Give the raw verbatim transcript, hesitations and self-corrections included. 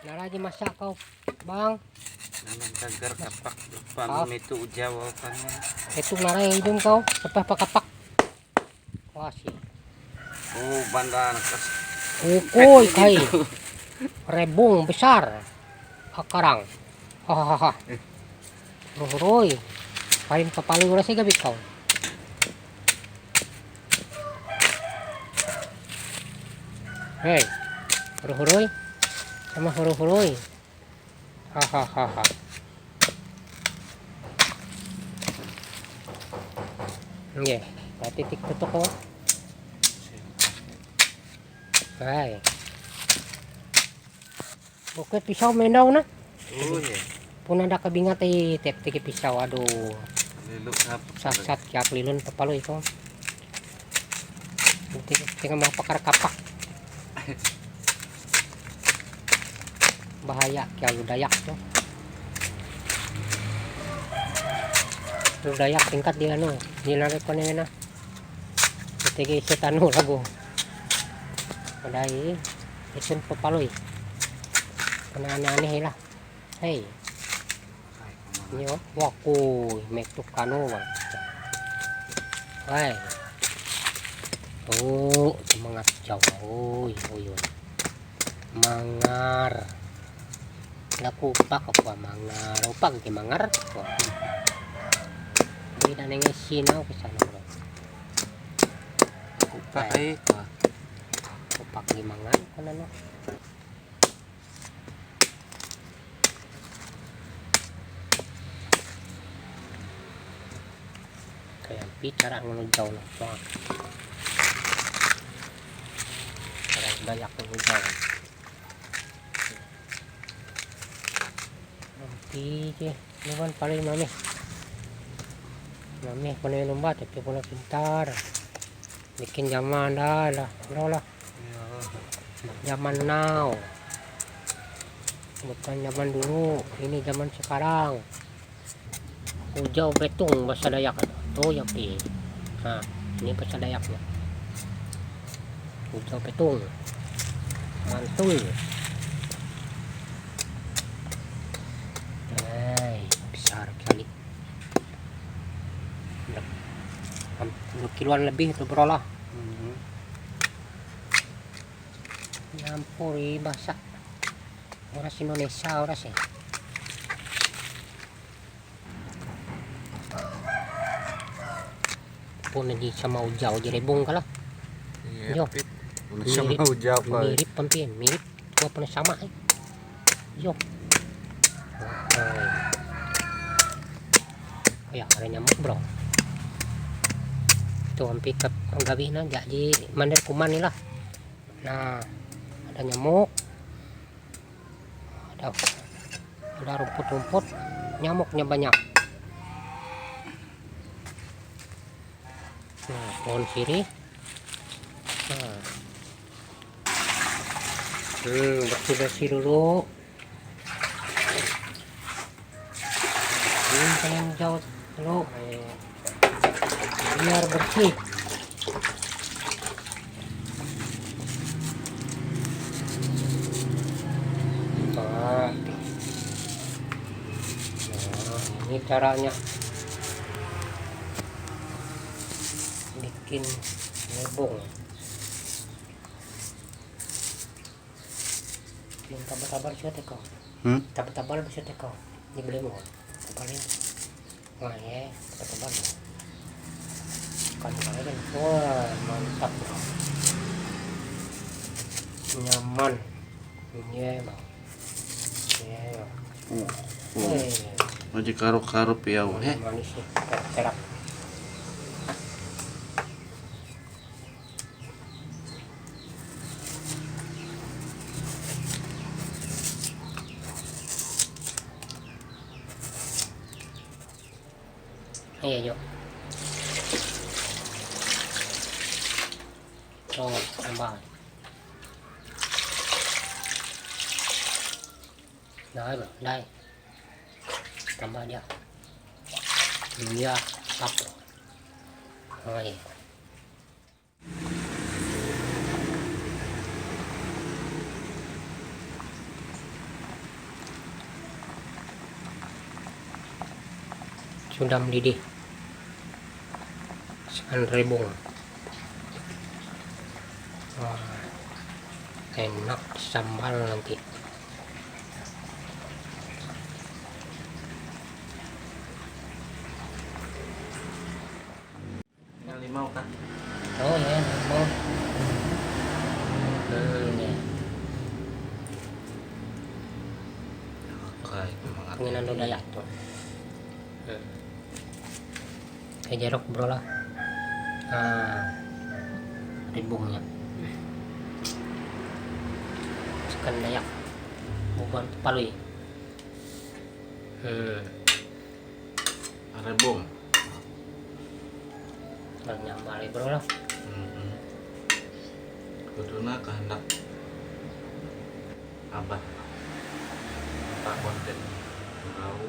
Nara je masak kau, Bang. Nanan tagar kapak depan. Ah. Itu ujau kan. Itu nara idung kau, sepah pakapak. Wah, sih. Oh, bandar kas. Ukui kai. Rebung besar. Hakarang. Hahaha. Eh. Roh roy. Paling papalui uras gabi kau. Hei. Roh roy. Sama roh roy. Hahaha. Nggih, berarti tik tutuk kok. Hai. Oke, pisau mendau nah. Oh, iya. Pun ada kebingat, eh, tep tiki pisau, aduh. Lelok sap. Sat-sat kiak lilun papalui itu. Nanti tengah mau pakar kapak. Bahaya kiak lu Dayak tuh. Lu Dayak tingkat dia anu, dia narik konen nah. Tiki setan lagu. Padai isun papalui. Kena aneh-aneh lah. Hei. Nyo, waku metuk kanu. Hai. Oh, semangat jauh. Oi, oi, oi. Mangar. Laku upak aku mangar. Upak ke mangar. Wah. Jadi dan yang sinau ke sana, bro. Upak, eh, wah. Upak di mangar, kan, anu. Kayak ampie cara ngujau nah. Wah. Cara Dayak ngujau. Ampie je, ini kan paling mameh. Mameh puna lumba tapi puna pintar. Bikin zaman dah lah, bro lah. Iya. Zaman now. Bukan zaman dulu, ini zaman sekarang. Ujau betung bahasa Dayak. Tuh ya pi. Nah, ini bahasa Dayaknya. Ujau betung. Mantul. Hai, besar kali. Dua kiloan lebih itu, bro lah. Mhm. Nyampuri bahasa. Oras Indonesia, oras ya. Pun lagi sama ujau je rebung kalah. Iya, jo. Pit. Pun sama mirip, ujau, Pak. Mirip ampie, mirip. Dua puna sama, eh. Jo. Oke. Oh ya, ada nyamuk, bro. Tuh, ampie kep gawi nah, jadi mandir kuman nih lah. Nah, ada nyamuk. Ada, ada rumput-rumput, nyamuknya banyak. Nah, pohon sirih. Nah. Hmm, bersih-bersih dulu. Ini jangan jauh dulu, eh, biar bersih. Nah, nah, ini caranya bikin lebong. Yang tabar-tabar siapa teko? Hmm? Tabar-tabar bisa teko. Ini belum mau. Tabar ya. Wah, ya, tabar-tabar. Kan kemarin kan, wah, mantap. Nyaman. Iya, Bang. Iya, Bang. Oh, oh. Eh. Aja karo-karo piau, he? Manis nih, serak. Iya, yuk. Tuh, tambah. Dah, Bang, dah. Tambah dia. Iya, sap. Oh, iya. Sudah mendidih. Ikan rebung. Wah, enak sambal nanti. Tinggal limau kah? Oh ya, limau. Hmm, ya. Oke, semangat. Penginan Dayak tuh. Hmm. Kayak jeruk, bro lah. Nah, rebungnya. Ikan Dayak. Bukan palui. Hmm. Rebung. Nggak nyambal ya, bro lah. Mm-mm. Kuduna kehendak Abah. Apa konten? Bau.